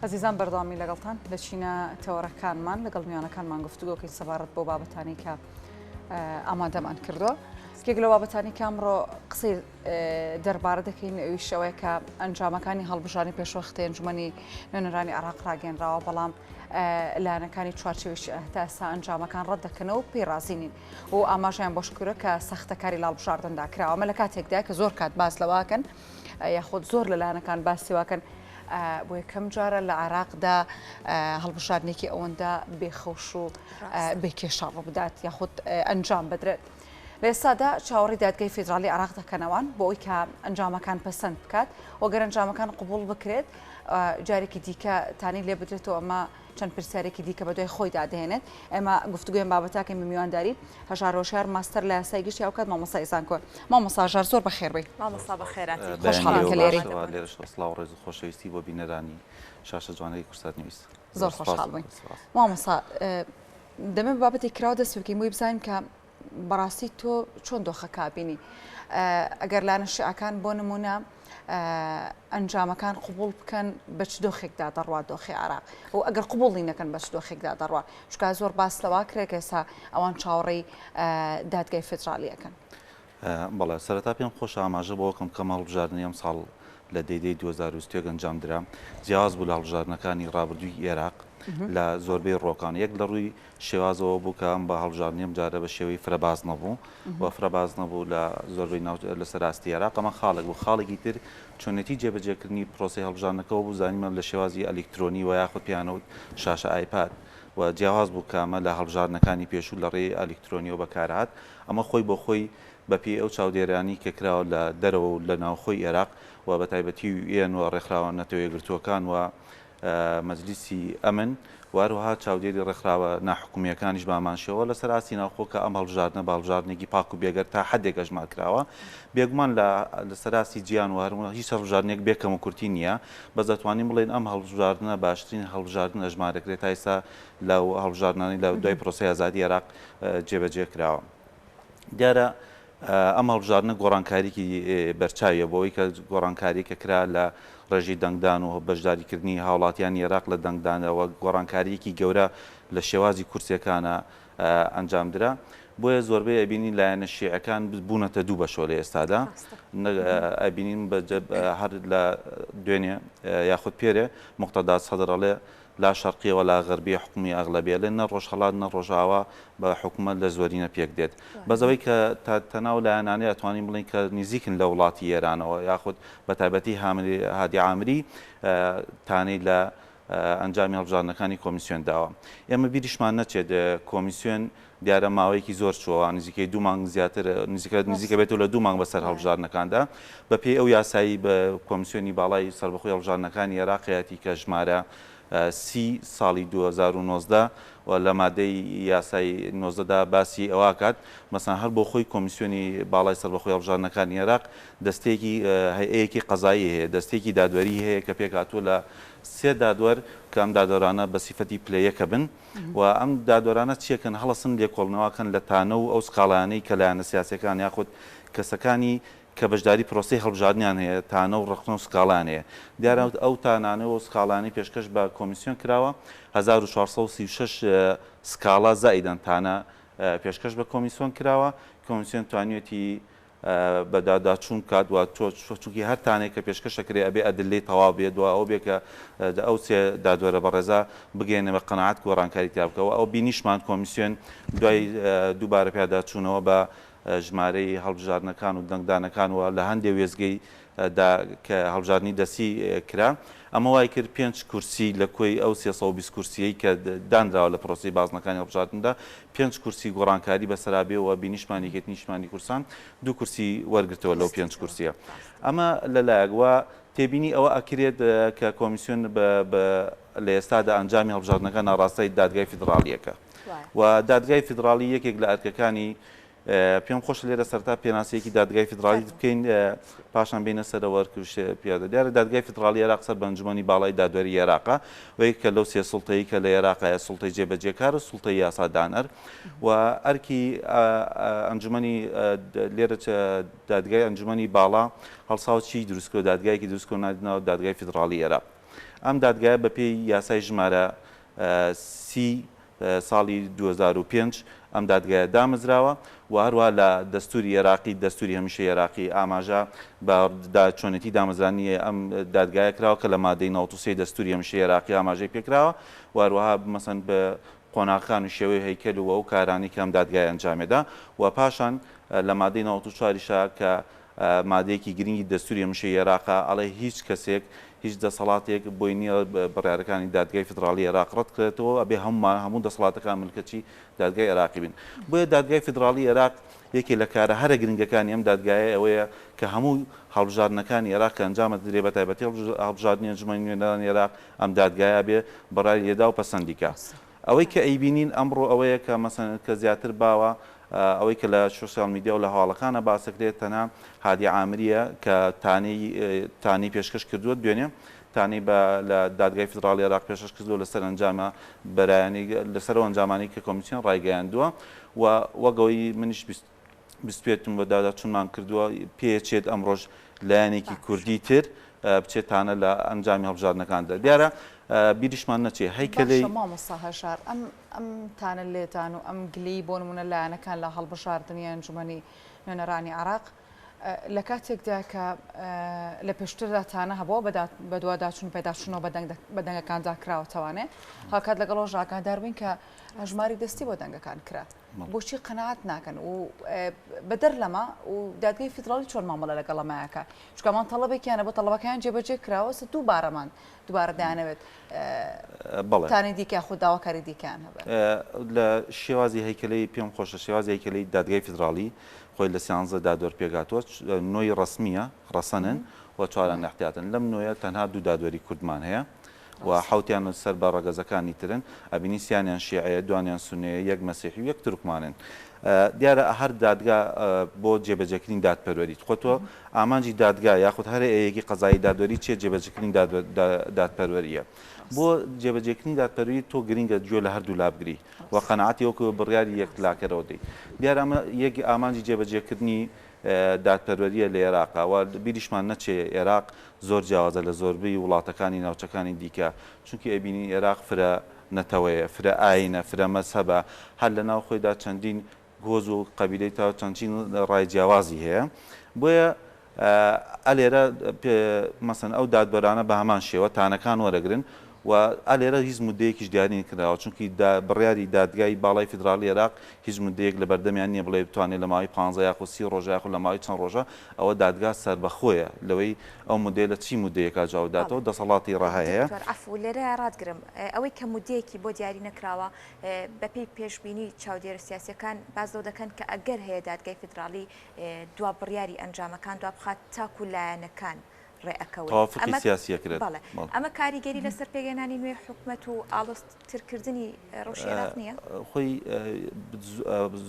ئەزیزان بەردەوامی لەگەڵتان دەچینە تەوەرەکانمان لەگەڵ میوانەکانمان گفتوگۆکەین سەبارەت بۆ بابەتانی کە ئامادەمان کردووە. یەکێک لە بابەتانی کە ئەمڕۆ قسەی دەربارە دەکەین ئەویش ئەوەیە کە ئەنجامەکانی هەڵبژاردنی پێشوەختەی ئەنجومەنی نوێنەرانی عێراق ڕاگەیەنراوە، بەڵام لایەنەکانی چوارچێوەی شیعە تا ئێستا ئەنجامەکان ڕەت دەکەنەوە و پێی ڕازی نین و ئاماژەیان بۆش کردووە کە ساختەکاری لە هەڵبژاردندا کراوە. ئەمە لە کاتێکدایە کە زۆر کات باس لەوەکەن یاخود زۆر لە لایەنەکان باسی واکەن بۆ یەکەم جارە لە عێراقدا هەڵبژاردنێکی ئەوەندە بێخەوش و بێ کێشە ڕووبدات یاخود ئەنجام بدرێت. لە ئێستادا چاوەڕێی دادگای فیدراڵی عێراق دەکەنەوان بۆ ئەوی کە ئەنجامەکان پەسەند بکات و گەر ئەنجامەکان قبوڵ بکرێت جارێکی دیکە تانی لێ بدرێتەوە ئەمە چەند پرسیارێکی دیکە بەدوای خۆیدا دەهێنێت. ئێمە گفتوگۆی ئەم بابەتەکەین بە میوانداری هەژار هۆشیار ماستەر لە یاسای گشتی هاوکات مامۆستای زانکۆ. مامۆستا هەژار زۆر بەخێربێی. مامۆستا بەخێرهاتی. خۆشحاڵین کە لێرەی. لێرەشەوە سڵاو و ڕێز و خۆشەویستی بۆ بینەرانی شاشە جوانەکەی کوردسات نیوز. زۆر خۆشحاڵ بووین. مامۆستا دەمەوێت بە بابەتێک کراوە دەست پێ بکەین بۆی بزانین کە بەڕاستی تۆ چۆن دۆخەکە بینی ئەگەر لایەنە شیعەکان بۆ نمونە ئەنجامەکان قوبول بکەن بە چ دۆخێکدا دەڕوا دۆخی عراق و ئەگەر قوبوڵی نەکەن بە چ دۆخێکدا دەڕوا چکا زۆر باس لەوا کرێک ئێستا ئەوان چاوەڕێی دادگای فیدراڵیەکەن. بەڵێ سەرەتا پێم خۆشە ئاماژە بەوە کەم کەم هەڵبژاردنی ئەمساڵ لە دەی دەی 2021 ئەنجام درا جیاواز بوو لە هەڵبژاردنەکانی ڕابردووی ئێراق لە زۆربەی ڕۆکان یەک لە ڕووی شێوازەوە بوو کە ئەم بە هەڵبژاردنی ئەم جارە بە شێوەی فرەباز نەبوو و فرەباز نەبوو لە زۆربەی ناو لەسەر ئاستی عێراق ئەمە خاڵێک بوو خاڵێکی تر چۆنێتی جێبەجێکردنی پرۆسەی هەڵبژاردنەکەوە بوو زانیمان لە شێوازی ئەلیکترۆنی و یاخود پێیانەوت شاشە ئایپاد و جیاواز بوو کە ئەمە لە هەڵبژاردنەکانی پێشوو لە ڕێی ئەلیکترۆنیەوە بەکارهات ئەمە خۆی بۆ خۆی بە پێی ئەو چاودێرانی کە کراوە لە دەرەوە و لە ناوخۆی عێراق و بە تایبەتی یوئێن و ڕێکخراوە نەتەوە یەکگرتووەکان و مەجلیسی ئەمن و هەروەها چاودێری ڕێکخراوە ناحکومییەکانیش بە هەمان شێوە لەسەر ئاستی ناوخۆ کە ئەم هەڵبژاردنە بە هەڵبژاردنێکی پاک و بێگەرد تا حەدێک ئەژمار کراوە. بێگومان لە لەسەر ئاستی جیهان و هەر هیچ هەڵبژاردنێک بێ کەموکورتی نییە، بەس دەتوانین بڵێین ئەم هەڵبژاردنە باشترین هەڵبژاردن ئەژمار دەکرێت تا ئیستا لەو هەڵبژاردنانەی لە دوای پرۆسەی ئازادی عێراق جێبەجێ کراوە. دیارە ئەم هەڵبژاردنە گۆڕانکاریی بەرچاویە بۆ ئەوەی کە گۆڕانکاری کە کرا لە ڕێژەی دەنگدان و بەشداریکردنی هاوڵاتیانی عێراق لە دەنگدانەوە گۆڕانکارییەکی گەورە لە شێوازی کورسیەکانە ئەنجامدرا بۆیە زۆربەی ئەبینین لایەنە شیعەکان بوونەتە دوو بەشەوە لە ئێستادا ئەبینین هەر لە دوێنێ یاخود پێرێ موقتەدا سەدر ئەڵێ لا شەرقیە ولا غەربیە حوکمی ئەغلەبیە لێ نە ڕۆژهەڵات نە ڕۆژئاوا بە حکومەت لە زۆرینە پێک دێت بەس ئەوەی کە تا تەناو لایەنانەی ئەتوانین بڵێین کە نیزیکن لە وڵاتی ئێرانەوە یاخود بە تایبەتی هامری هادی عامری تانەی لە ئەنجامی هەڵبژاردنەکانی کۆمیسیۆن داوە ئێمە بیریشمان نەچێت کۆمیسیۆن دیارە ماوەیەکی زۆر چووە، نزیکەی دوو مانگ زیاتر، نزیکە نزیکە بێتەوە لە دوو مانگ بەسەر هەڵبژاردنەکاندا. بەپێی ئەو یاسایی بە کۆمیسیۆنی باڵای سەربەخۆی هەڵبژاردنەکانی عێراقیەتی کە ژمارە سی ساڵی 2019 و لە مادەی یاسای 19 دا باسی ئەوە ئەکات مەسەن هەر بۆ خۆی کۆمیسیۆنی باڵای سەربەخۆی هەڵبژاردنەکانی عێراق دەستەیەکی هەیئەیەکی قەزایی هەیە دەستەیەکی دادوەری هەیە کە پێکهاتووە لە سێ دادوەر کە ئەم دادوەرانە بە سیفەتی پلە یەکە بن و ئەم دادوەرانە چیەکەن هەڵەسن لێکۆڵنەوەکەن لە تانە و ئەو سکاڵایانەی کە لایەنە سیاسیەکان یاخود کەسەکانی کە بەشداری پرۆسەی هەڵبژاردنیان هەیە تانە و ڕەخنە و سکاڵایان هەیە دیارە ئەو تانانە و سکاڵایانەی پێشکەش بە کۆمیسیۆن کراوە 1436 سکاڵا زائیدەن تانە پێشکەش بە کۆمیسۆن کراوە کۆمیسیۆن توانیوێتی بەدواداچوون بکات و چونکی هەر تانەیەک کە پێشکەش ئەکرێ ئەبێ ئەدللەی تەواو بێت و ئەوە بێ کە ئەو سێ دادوەرە بەڕێزە بگەیەنە بە قەناعەت گۆڕانکاری تیا بکا و ئەو بینیشمان کۆمیسیۆن دوای دووبارە پیاداچوونەوە بە ژمارەی هەڵبژاردنەکان و دەنگدانەکان و لە هەندێ وێستگەی دا کە هەڵبژاردنی دەستی کرا ئەمە وای کرد پێنج کورسی لە کۆی ئەو 320 کورسیەی کە دانراوە لە پرۆسەی بازنەکانی هەڵبژاردندا پێنج کورسی گۆڕانکاری بەسەرا بێ و بینیشمان یەکێتی نیشتمانی کوردستان دوو کورسی وەرگرتەوە لەو پێنج کورسیە ئەمە لەلایەک و تێبینی ئەوە ئەکرێت کە کۆمیسیۆن بە لە ئێستادا ئەنجامی هەڵبژاردنەکان ئاڕاستەی دادگای فیدڕاڵیەکە و دادگای فیدڕاڵی یەکێک لە ئەرکەکانی پێم خۆشە لێرە سەرەتا پێناسەیەکی دادگای فیدراڵی بکەین پاشان بینە سەرەوە پیادە دیارە دادگای فیدراڵی عێراق سەر بە ئەنجومەنی باڵای دادوەری عێراقە و یەکێکە لەو سێ سوڵتەی کە لە عێراقایە سوڵتەی جێبەجێکار و سوڵتەی یاسادانەر و ئەرکی ئەنجومەنی لێرە دادگای ئەنجومەنی باڵا هەڵساوە چی دروستکرد دادگایەکی دروستکرد ناو دادگای فیدراڵی عێراق. ئەم دادگایە بەپێی یاسای ژمارە 30 ساڵی 2005 ئەم دادگایە دامەزراوە و هەروەها لە دەستوری ئێراقی، دەستوری هەمیشەی ئێراقی، ئاماژە بە چۆنێتی دامەزرانی ئەم دادگایە کراوە کە لە مادەی 93 دەستوری هەمیشەی ئێراقی ئاماژەی پێکراوە و هەروەها مەسەن بە قۆناغەکان و شێوەی هەیکەل و ئەو کارانەی کە ئەم دادگایە ئەنجامێدا و پاشان لە مادەی 94 یشا کە مادەیەکی گرنگی دەستوری هەمیشەی ئێراقە ئەڵێ هیچ کەسێک هیچ دەسەڵاتێک بۆی نییە بڕیارەکانی دادگای فیدراڵی ئێراق ڕەت کرێتەوە، ئەبێ هەموومان هەموو دەسەڵاتەکان ملکەچی دادگای ئێراقی بین. بۆیە دادگای فیدراڵی ئێراق یەکێ لە کارە هەرە گرنگەکانی ئەم دادگایە ئەوەیە کە هەموو هەڵبژاردنەکانی ئێراق کە ئەنجام ئەدرێ بە تایبەتی هەڵبژاردنی ئەنجومەنی نوێنەرانی ئێراق ئەم دادگایە ئەبێ بڕیاری لێدا و پەسەندی کا. ئەوەی کە ئەیبینین ئەمڕۆ ئەوەیە کە مەسەن کە زیاتر باوە ئەوەی کە لە شۆسیال میدیا و لە هەواڵەکانە باس دەکرێت تەنها هادی عامریە کە تانەی تانەی پێشکەش کردووە دوێنێ تانەی بە لە دادگای فیدراڵی عێراق پێشکەش کردووە لەسەر ئەنجامە بەرایانی لەسەر ئەو ئەنجامانەی کە کۆمیسیۆن ڕایگەیاندووە و وەک ئەوەی منیش بیستوێتم بە داداچوونمان کردووە پێچێت ئەمڕۆژ لایەنێکی کوردی تر بچێت تانە لە ئەنجامی هەڵبژاردنەکاندا دیارە بیریشمان نەچێ هەیکەلەی. باشە مامۆستا هەژار ئەم ئەم تانە لێدان و ئەم گلەیی بۆ نموونە لایەنەکان لە هەڵبژاردنی ئەنجومەنی نوێنەرانی عێراق لە کاتێکدا کە لە پێشتردا تانە هەبووە بەدواداچوون پێداچوونەوە بە دەنگەکاندا کراوەتەوانێ هاوکات لەگەڵ ئەوەش ئاگادار بووین کە هەژماری دەستی بۆ دەنگەکان کرا بۆچی قەناعەت ناکەن و بەدەر لەمە و دادگەی فیدراڵی چۆن مامەڵە لەگەڵ ئەمەیەکە چونکە ئەمان تەڵەبێکیانە بۆ تەڵەبەکەیان جێبەجێ کراوە سە دووبارەمان دووبارە دەیانەوێت تانەی دیکە یاخود داواکاری دیکەیان هەبێت. لە شێوازی هەیکەلەی پێم خۆشە شێوازی هەیکەلەی دادگای فیدراڵی خۆی لە سیانزە دادوەر پێکهاتووە نۆی ڕەسمییە ڕەسەنن و چواریان ئیحتیاتن لەم نۆیە تەنها دوو دادوەری کوردمان هەیە و حەوتیان سەر بە ڕەگەزەکانی ترن، ئەبینی سیانیان شیعەیە، دوانیان سوننەیە، یەک مەسیحی و یەک تورکمانن. دیارە هەر دادگا بۆ جێبەجێکردنی دادپەروەری، خۆ تۆ ئامانجی دادگا یاخود هەر هەیئەیەکی قەزایی دادوەری چیە؟ جێبەجێکردنی دادپەروەرییە. بۆ جێبەجێکردنی دادپەروەری تۆ گرنگە گوێ لە هەردوو لا بگری و قەناعەتی وەکو بڕیاری یەکلاکەرەوە دەی. دیارە ئەمە یەک ئامانجی جێبەجێکردنی دادپەروەرییە لە ئێراقا و بیریشمان نەچێ ئێراق زۆر جیاوازە لە زۆربەی وڵاتەکانی ناوچەکانی دیکە، چونکی ئەبینین ئێراق فرە نەتەوەیە، فرە ئاینە، فرە مەزهەبە، هەر لە ناو خۆیدا چەندین هۆز و قەبیلەی تا چەندین ڕای جیاوازی هەیە، بۆیە ئەلێرە مەسەن ئەو دادوەرانە بە هەمان شێوە تانەکان وەرەگرن و ئالێرە هیچ مودەیەکیش دیاری نکراوە چونکی بڕیاری دادگای باڵای فیدراڵی عێراق هیچ مودەیەک لە بەردەمیان نییە بڵێ بتوانێت لە ماوەی پانزە یاخود 30 ڕۆژە یاخود لە ماوەی چەند ڕۆژە ئەوە دادگا سەربەخۆیە لەوەی ئەو مودەیە لە چی مودەیەکا جواب داتەوە دەسەڵاتی ڕەهای هەیە. دکتۆر عەفو لێرە ڕاتگرم ئەوەی کە مودەیەکی بۆ دیاری نەکراوە بەپێی پێشبینی چاودێرە سیاسیەکان باس لەوە دەکەن کە ئەگەر هەیە دادگای فیدراڵی دوا بڕیاری ئەنجامەکان دوابخات تاکو لایەنەکان ڕێ ئەکەون. تەوافقی سیاسی ئەکرێت. بەڵێ. ئەمە کاریگەری لەسەر پێکهێنانی نوێی حکومەت و ئاڵۆزترکردنی ڕەوشی عێراق نییە؟ خۆی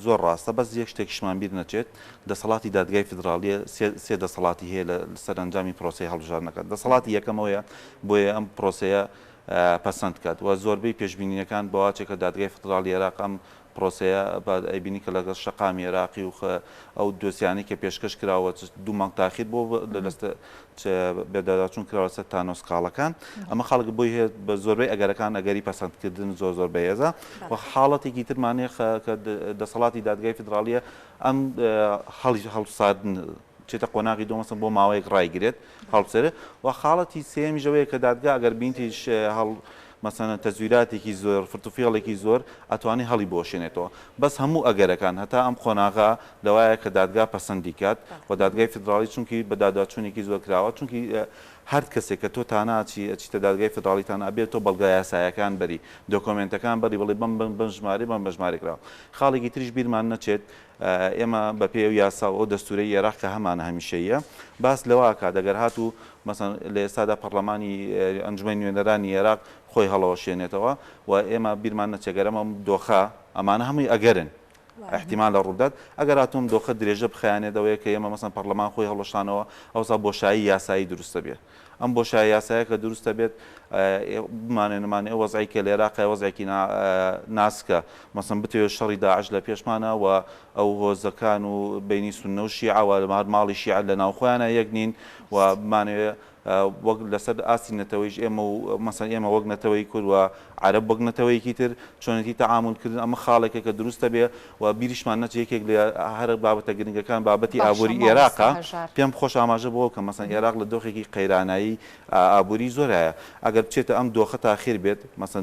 زۆر ڕاستە، بەس یەک شتێکیشمان بیر نەچێت، دەسەڵاتی دادگای فیدراڵییە سێ دەسەڵاتی هەیە لە سەرئەنجامی پرۆسەی هەڵبژاردنەکە. دەسەڵاتی یەکەم ئەوەیە بۆیە ئەم پرۆسەیە پەسەند کات و زۆربەی پێشبینییەکان بەواچێ کە دادگای فیدراڵی عێراق ئەم پرۆسەیە ئەیبینی کە لەگەڵ شەقامی عێراقی و ئەو دۆسیانەی کە پێشکەش کراوە چ دوو مانگ تاخیر بۆ لەستە چ بێداداچوون کراوە لەسەر تانە و سکاڵەکان ئەمە خەڵک بۆی هەیە بە زۆربەی ئەگەرەکان ئەگەری پەسەندکردن زۆر زۆر بەهێزە و حاڵەتێکی ترمان هەیە کە دەسەڵاتی دادگای فیدراڵیە ئەم هەڵی هەڵساردن بچێتە قۆناغی دووەم مەسەن بۆ ماوەیەک ڕایگرێت هەڵبسێرێت و خاڵەتی سێیەمیش ئەوەیە کە دادگا ئەگەر بینتیش هەڵ مەسەنە تەزویراتێکی زۆر فرتوفێڵێکی زۆر ئەتوانێت هەڵی بۆشێنێتەوە بەس هەموو ئەگەرەکان هەتا ئەم قۆناغە لەوایە کە دادگا پەسەندی کات و دادگای فیدراڵی چونکی بە داداچوونێکی زۆر کراوە چونکی هەر کەسێک کە تۆ تاناچی ئەچیتە دادگای فیدراڵی تانا ئەبێت تۆ بەڵگە یاسایەکان بەری دۆکۆمێنتەکان بەری بڵێ بەم بەم بەم ژمارەی بەم بە ژمارەی کراوە خاڵێکی تریش بیرمان نەچێت ئێمە بە پێی ئەو یاسا و ئەو دەستوورەی ئێراق کە هەمانە هەمیشەییە باس لەوە ئەکات ئەگەر هاتوو مەسەن لە ئێستادا پەڕلەمانی ئەنجومەنی نوێنەرانی ئێراق خۆی هەڵەوەشێنێتەوە و ئێمە بیرمان نەچێ گەر ئەم دۆخە ئەمانە هەمووی ئەگەرن ئیحتیمالە ڕووبدات ئەگەر هاتوو ئەم دۆخە درێژە بخایەنێت ئەوەیە کە ئێمە مەسەن پەڕلەمان خۆی هەڵوەشانەوە ئەوسا بۆشایی یاسایی دروست دەبێت ئەم بۆشایە یاسایە کە دروست دەبێت بمانێ نەمانێ ئەو وەزعەی کە لە ئێراقە وەزعێکی ناسکە مەسەن بتەوێت شەڕی داعش لە پێشمانە و ئەو هۆزەکان و بینی سوننە و شیعە و هەر ماڵی شیعە لە ناوخۆیانە یەک نین و بمانەوێ. وەک لەسەر ئاستی نەتەوەیش ئێمە و مەسەن ئێمە وەک نەتەوەی کورد و عەرەب وەک نەتەوەیەکی تر چۆنێتی تەعامول کردن ئەمە خاڵێکە کە دروستە بێ و بیریشمان نەچێ یەکێک لە هەرە بابەتە گرنگەکان بابەتی باشە ئابووری مامۆستا ئێراقە هەژار. پێم خۆشە ئاماژە بەوە بکەم مەسەن ئێراق لە دۆخێکی قەیرانایی ئابووری زۆرایە ئەگەر بچێتە ئەم دۆخە تاخیر بێت مەسەن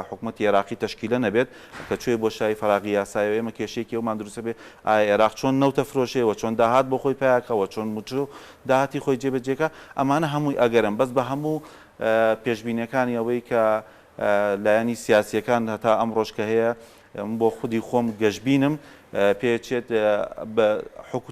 حکومەتی ئێراقی تەشکیلە نەبێت کە چۆی بۆشایی فەراغی یاسایەوە ئێمە کێشەیەکی ئەومان دروستە بێ ئایا ئێراق چۆن نەوتە فرۆشێ و چۆن داهات بۆ خۆی پەیاکا و چۆن مووچە و داهاتی خۆی جێبەجێکا ئەمانە هەمووی ئەگەرن بەس بە هەموو پێشبینیەکانی ئەوەی کە لایەنی سیاسیەکان هەتا ئەمڕۆش کە هەیە من بۆ خودی خۆم گەشبینم پێچێت بە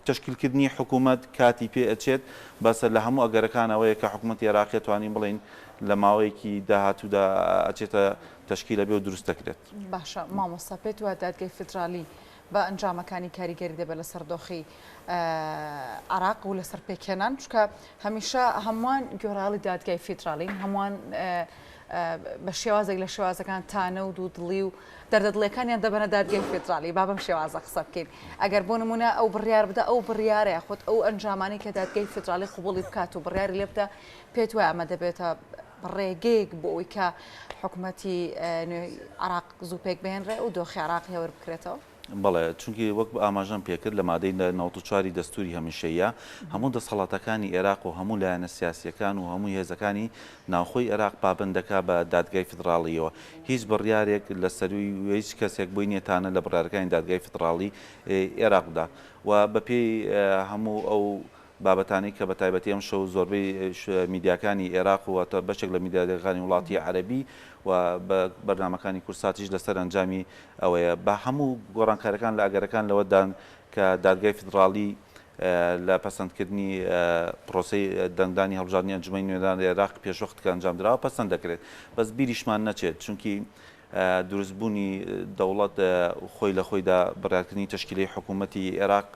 تەشکیلکردنی حکوومەت کاتی پێ ئەچێت بەسە لە هەموو ئەگەرەکان ئەوەیە کە حکوومەتی عێراقی توانین بڵێین لە ماوەیەکی داهاتوودا ئەچێتە تەشکیلە بێ و دروست دەکرێت. باشە مامۆستا پێت وایە دادگای فیدرالی بە ئەنجامەکانی کاریگەری دەبێت لەسەر دۆخی عێراق و لەسەر پێکهێنان چونکە هەمیشە هەمووان گوێڕایەڵی دادگای فیدراڵین هەمووان بە شێوازێک لە شێوازەکان تانە و دوودڵی و دەردەدڵیەکانیان دەبەنە دادگای فیدراڵی با بەم شێوازە قسە بکەین ئەگەر بۆ نمونە ئەو بڕیار بدە ئەو بڕیارە یاخود ئەو ئەنجامانەی کە دادگای فیدراڵی قوبوڵی بکات و بڕیاری لێ بدە پێت وایە ئەمە دەبێتە ڕێگەیەک بۆ ئەوەی کە حکومەتی نوێی عێراق زوو پێک بهێنرێ و دۆخی عێراق هێور بکرێتەوە؟ بەڵێ، چونکی وەک ئاماژەم پێکرد لە مادەی 94 ی دەستووری هەمیشەییە هەموو دەسەڵاتەکانی ئێراق و هەموو لایەنە سیاسییەکان و هەموو هێزەکانی ناوخۆی ئێراق پابەند دەکا بە دادگای فیدڕاڵییەوە. هیچ بڕیارێک لە سەرووی و هیچ کەسێک بۆی نییە تانە لە بڕیارەکانی دادگای فیدڕاڵی ئێراق بدا و بەپێی هەموو ئەو بابەتانەی کە بە تایبەتی ئەمشەو زۆربەی میدیاکانی ئێراق و واتە بەشێک لە میدیاکانی وڵاتی عەرەبی و بە بەرنامەکانی کوردساتیش لەسەر ئەنجامی ئەوەیە بە هەموو گۆڕانکاریەکان لە ئەگەرەکان لەوەدان کە دادگای فیدڕاڵی لە پەسەندکردنی پرۆسەی دەنگدانی هەڵبژاردنی ئەنجومەنی نوێنەران لە ئێراق پێشوەخت کە ئەنجام دراوە پەسەند دەکرێت بەس بیریشمان نەچێت چونکی دروستبوونی دەوڵەت خۆی لە خۆیدا بڕیارکردنی تەشکیلەی حکوومەتی ئێراق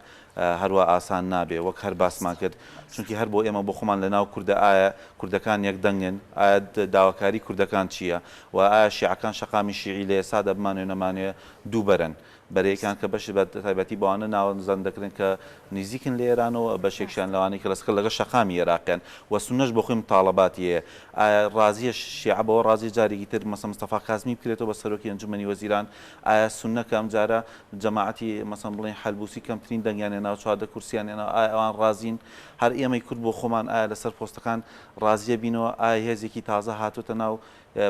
هەروا ئاسان نابێ وەک هەر باسمان کرد چونکی هەر بۆ ئێمە بۆ خۆمان لە ناو کوردە ئایا کوردەکان یەک دەنگن ئایا داواکاری کوردەکان چییە و ئایا شیعەکان شەقامی شیعی لە ئێستادا بمانەوێ نەمانەوێ دوو بەرەن بەرەیەکیان کە بەشی بە تایبەتی بەوانە ناوزەند دەکرێن کە نیزیکن لە ئێرانەوە، بەشێکیان لەوانەی کە لەسکە لەگەڵ شەقامی ئێراقیان و سوننەش بۆ خۆی متاڵەباتی هەیە. ئایا ڕازیە شیعە بەوە ڕازیە جارێکی تر مەسەن مستەفا کازمی بکرێتەوە بە سەرۆکی ئەنجومەنی وەزیران؟ ئایا سوننە کە ئەمجارە جەماعەتی مەسەن بڵێین حەلبوسی کەمترین دەنگیان هێناوە 14 کورسیان هێناوە ئایا ئەوان ڕازین؟ هەر ئێمەی کورد بۆ خۆمان ئایا لەسەر پۆستەکان ڕازیە بینەوە؟ ئایا هێزێکی تازە هاتۆتە ناو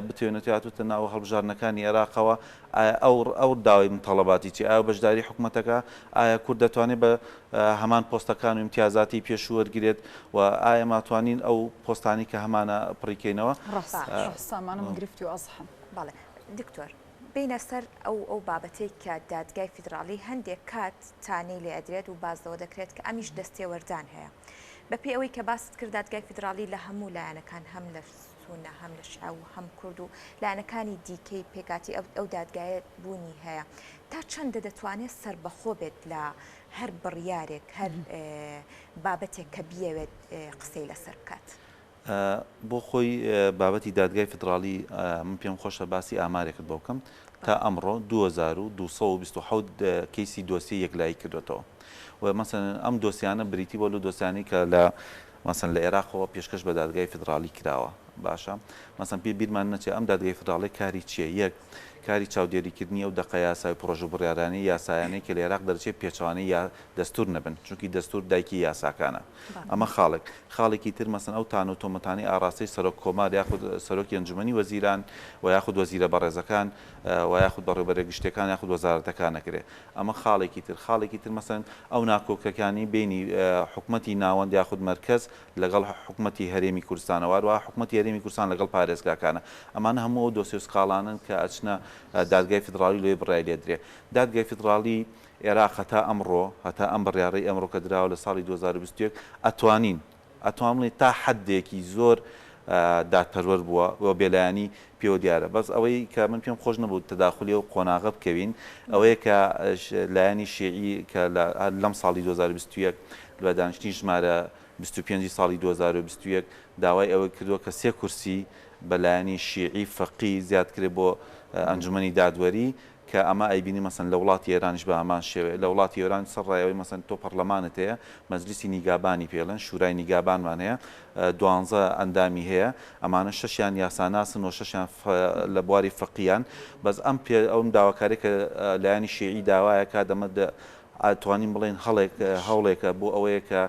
بتوێنێت هاتووتە ناو هەڵبژاردنەکانی ئێراقەوە، ئایا ئەو ئەو داوای متاڵەباتی چیە؟ ئایا بەشداری حکومەتەکە؟ ئایا کورد دەتوانێت بە هەمان پۆستەکان و ئیمتیازاتی پێشوو وەرگرێت و ئایا ئێمە توانین ئەو پۆستانەی کە هەمانە پڕی کەینەوە؟ ڕاستە ڕاستە ئەمانە گرفتی و ئەزحن. بەڵێ دکتۆر بێینە سەر ئەو ئەو بابەتەی کە دادگای فیدراڵی هەندێک کات تانەی لێ ئەدرێت و باس لەوە دەکرێت کە ئەمیش دەستێوەردان هەیە بەپێی ئەوەی کە باست کرد دادگای فیدراڵی لە هەموو لایەنەکان هەم لە سونە هەم لە شیعە و هەم کورد و لایەنەکانی دیکەی پێکهاتی ئەو دادگایە بوونی هەیە تا چەندە دەتوانێت سەربەخۆ بێت لە هەر بڕیارێک هەر بابەتێک کە بیەوێت قسەی لەسەر بکات؟ بۆ خۆی بابەتی دادگای فیدراڵی من پێم خۆشە باسی ئامارێکت بۆ بکەم تا ئەمڕۆ 2227 کەیسی دۆسیەی یەکلایی کردوێتەوە و مەسەن ئەم دۆسیانە بریتی بۆ لە دۆسیانی کە لە مەسەن لە ئێراقەوە پێشکەش بە دادگای فیدڕاڵی کراوە باشە مەسەن پێ بیرمان نەچێ ئەم دادگای فیدڕاڵی کاری چییە یەک کاری چاودێریکردنی ئەو دەقە یاسای و پڕۆژە و بڕیارانەی یاسایانەی کە لە ئێراق دەرچێ پێچەوانەی یا دەستور نەبن چونکی دەستور دایکی یاساکانە ئەمە خاڵێک خاڵێکی تر مەسەن ئەو تانە و تۆمەتانەی ئاڕاستەی سەرۆک کۆمار یاخود سەرۆکی ئەنجومەنی وەزیران و یاخود وەزیرە بەڕێزەکان و یاخود بەڕێوبەرە گشتیەکان یاخود وەزارەتەکان ئەکرێ ئەمە خاڵێکی تر. خاڵێکی تر مەسەلەن ئەو ناکۆکیەکانی بەینی حکومەتی ناوەند یاخود مەرکەز لەگەڵ حکومەتی هەرێمی کوردستانە و هەروەها حکومەتی هەرێمی کوردستان لەگەڵ پارێزگاکانە. ئەمانە هەموو ئەو دۆسیە و سکاڵانەن کە ئەچنە دادگای فیدڕاڵی لەوێ بڕیای لێ درێ. دادگای فیدڕاڵی ئێراق هەتا ئەمڕۆ، هەتا ئەم بڕیاڕەی ئەمڕۆ کە دراوە لە ساڵی 2021 ئەتوانین ئەتوانم بڵێین تا حەدێکی زۆر دادپەروەر بووە و بێلایەنی پێوە دیارە بەس ئەوەی کە من پێم خۆش نەبوو تەداخولی ئەو قۆناغە بکەوین ئەوەیە کە لایەنی شیعی کە لەم ساڵی 2021 لە دانیشتنی ژمارە 25 ساڵی 2021 داوای ئەوەی کردووە کە سێ کورسی بە لایەنی شیعی فەقی زیاد کرێ بۆ ئەنجومەنی دادوەری. کە ئەمە ئەیبینی مەسەن لە وڵاتی ئێرانیش بە هەمان شێوەیە لە وڵاتی ئێران سەر ڕایەوەی مەسەن تۆ پەڕلەمانت هەیە مەجلیسی نیگابانی پێ ئەڵێن شورای نیگابانمان هەیە دوانزە ئەندامی هەیە ئەمانە شەشیان یاساناسن و شەشیان لە بواری فقیان بەس ئەم پێ ئەم داواکاری کە لایەنی شیعی داوایە کات ئەمە ئەتوانین بڵێین هەڵێک هەوڵێکە بۆ ئەوەیە کە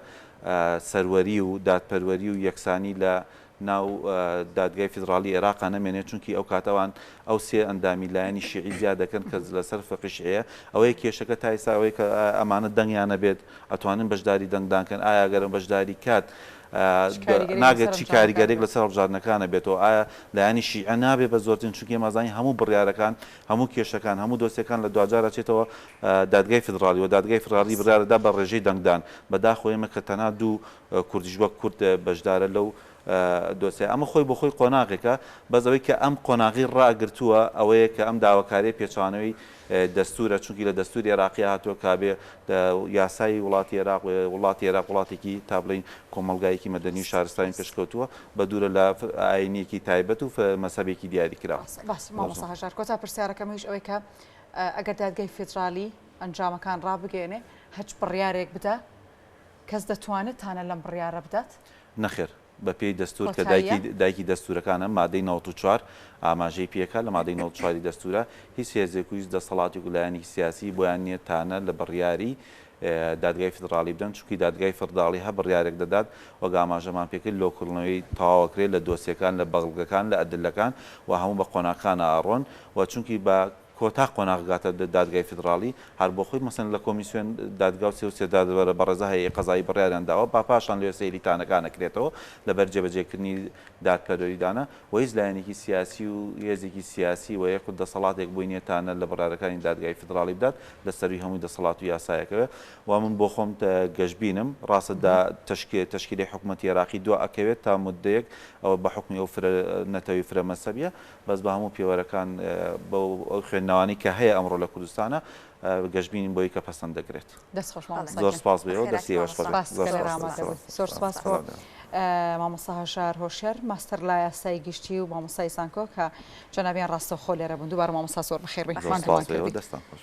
سەروەری و دادپەروەری و یەکسانی لە ناو دادگای فیدڕاڵی ئێراقا نەمێنێت، چونکی ئەو کات ئەوان ئەو سێ ئەندامی لایەنی شیعی زیاد دەکەن کە لەسەر فقی شیعیە، ئەوەیە کێشەکە تا ئیستا ئەوەیە کە ئەمانە دەنگیان نەبێت ئەتوانن بەشداری دەنگدان کەن، ئایا گەر بەشداری کات ناگەت چی کاریگەریەک لەسەر هەڵبژاردنەکان ئەبێتەوە، ئایا لایەنی شیعە نابێ بە زۆرترین چونکی ئێمە ئەزانین هەموو بڕیارەکان هەموو کێشەکان هەموو دۆسیەکان لە دواجار ئەچێتەوە دادگای فیدڕاڵی و دادگای فیدڕاڵی بڕیارەدا بە ڕێژەی دەنگدان، بەداخەوە ئێمە کە تەنها دوو کوردیش وەک کورد بەشدارە لەو دۆسیە. ئەمە خۆی بۆ خۆی قۆناغێکە، بەس ئەوەی کە ئەم قۆناغەی ڕاگرتووە ئەوەیە کە ئەم داواکارییە پێچەوانەوەی دەستوورە، چونکی لە دەستووری ئێراقیا هاتووە کە بێ یاسای وڵاتی ئێراق وڵاتی ئێراق وڵاتێکی تا بڵێین کۆمەڵگایەکی مەدەنی و شارستانی پێشکەوتووە بە دوورە لە ئایینییەکی تایبەت و مەزهەبێکی دیاریکراو. باشە مامۆستا هەژار کۆتا پرسیارەکەم ئەویش ئەوەی کە ئەگەر دادگای فیدراڵی ئەنجامەکان ڕابگەیەنێ هەچ بڕیارێک بدا کەس دەتوانێت تانە لەم بڕیارە بدات؟ نەخێر، بە پێی دەستوور کە دایکی دایکی دەستوورەکانە، مادەی 94 ئاماژەی پێکا، لە مادەی 94 ی دەستوورا هیچ هێزێک و هیچ دەسەڵاتێک و لایەنێکی سیاسی بۆیان نییە تانە لە بڕیاری دادگای فیدڕاڵی بدەن، چونکی دادگای فڕداڵی هە بڕیارێک دەدات وەک ئاماژەمان پێکرد لۆکڵنەوەی تەواو ئەکرێت لە دۆسیەکان، لە بەڵگەکان، لە ئەدلەکان و هەموو بە قۆناغەکانا ئەڕۆن و چونکی بە کۆتا قۆناغ گاتە دادگای فیدڕاڵی هەر بۆ خۆی مەسەلەن لە کۆمیسیۆن دادگا و سێ و سێ دادوەرە بەڕێزە هەیئەی قەزایی بڕیاریان داوە با پاشان لەوێ سەیری تانەکان ئەکرێتەوە لەبەر جێبەجێکردنی دادپەروەری دانە و هیچ لایەنێکی سیاسی و هێزێکی سیاسی و یەخود دەسەڵاتێک بۆی نیە تانە لە بڕیارەکانی دادگای فیدڕاڵی بدات لە سەرووی هەمووی دەسەڵات و یاسایەکەوە و من بۆ خۆم گەشبینم ڕاستە دا تەشکیلەی حکومەتی عێراقی دوا ئەکەوێت تا موددەیەک ئەوە بە حوکمی ئەو فرە نەتەوەی فرە مەزهەبیە بەس بە هەموو پێوەرەکان بەو ئەو خوێندنەوانەی کە هەیە ئەمڕۆ لە کوردستانە گەشبینین بۆی کە پەسەند دەکرێت. دەست خۆش مامۆستا زۆر سپاس بۆ ئێوە دەستی ئێوەش خۆش بێت. زۆر سپاس. زۆر سپاس بۆ مامۆستا هەژار هۆشیار ماستەر لە یاسای گشتی و مامۆستای زانکۆ کە جەنابیان ڕاستەوخۆ لێرە بوون. دووبارە مامۆستا زۆر بەخێر بێن. زۆر سپاس بۆ ئێوە دەستان خۆش.